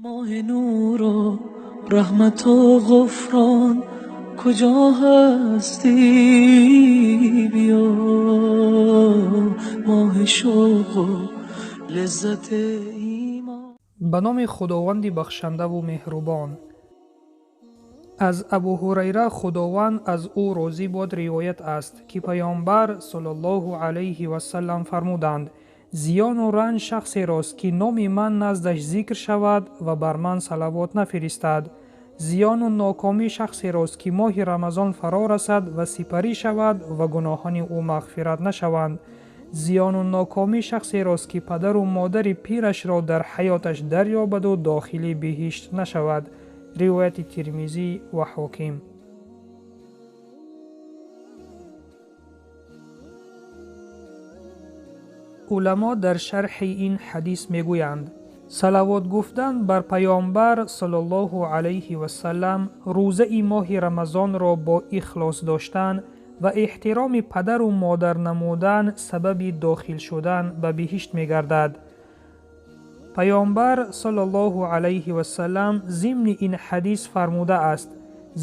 Моҳи нуру раҳмату ғуфрон, куҷо ҳастӣ, биё. Моҳи шавқу лаззати имон. Ба номи Худованди бахшандаву меҳрубон. Аз Абу Ҳурайра, Худованд аз ӯ розӣ бод, ривоят аст, ки Паёмбар саллаллоҳу алайҳи васаллам фармуданд: зиёну ранҷ шахсерост, ки номи ман наздаш зикр шавад ва бар ман салавот нафиристад. Зиёну нокомӣ шахсерост, ки моҳи Рамазон фаро расад ва сипарӣ шавад ва гуноҳони ӯ мағфират нашаванд. Зиёну нокомӣ шахсерост, ки падару модари пирашро дар ҳаёташ дарёбаду дохили биҳишт нашавад. Ривояти Тирмизӣ ва Ҳоким. Уламо дар шарҳи ин ҳадис мегӯянд: салавот гуфтан бар Паёмбар саллаллоҳу алайҳи васаллам, рӯзаи моҳи Рамазонро бо ихлос доштан ва эҳтироми падару модар намудан сабаби дохил шудан ба биҳишт мегардад. Паёмбар саллаллоҳу алайҳи васаллам зимни ин ҳадис фармудааст: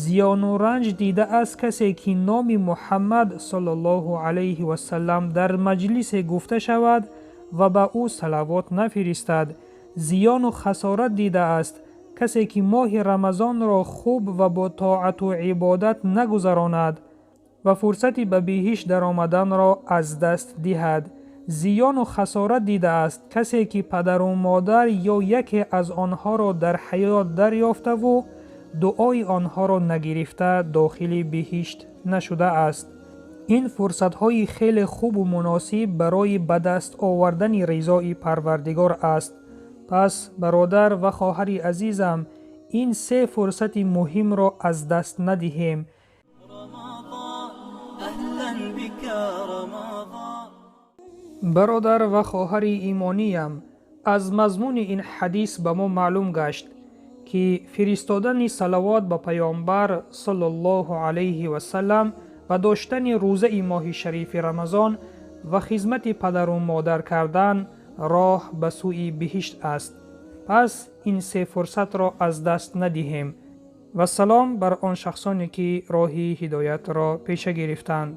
зиёну ранҷ дидааст касе, ки номи Муҳаммад саллаллоҳу алайҳи васаллам дар маҷлисе гуфта шавад ва ба ӯ салавот нафиристад. Зиёну хасорат дидааст касе, ки моҳи Рамазонро хуб ва бо тоату ибодат нагузаронад ва фурсати ба биҳишт даромаданро аз даст диҳад. Зиёну хасорат дидааст касе, ки падару модар ё яке аз онҳоро дар ҳаёт дарёфтаву дуои онҳоро нагирифта дохили биҳишт нашудааст. Ин фурсатҳои хеле хубу муносиб барои ба даст овардани ризои Парвардигор аст. Пас, бародар ва хоҳари азизам, ин се фурсати муҳимро аз даст надиҳем. Бародар ва хоҳари имониям, аз мазмуни ин ҳадис ба мо маълум гашт, ки фиристодани салавот ба Паёмбар саллаллоҳу алайҳи васаллам ва доштани рӯзаи моҳи шарифи Рамазон ва хизмати падару модар кардан роҳ ба сӯи биҳишт аст. Пас ин се фурсатро аз даст надиҳем. Вассалом бар он шахсоне, ки роҳи ҳидоятро пеша гирифтанд.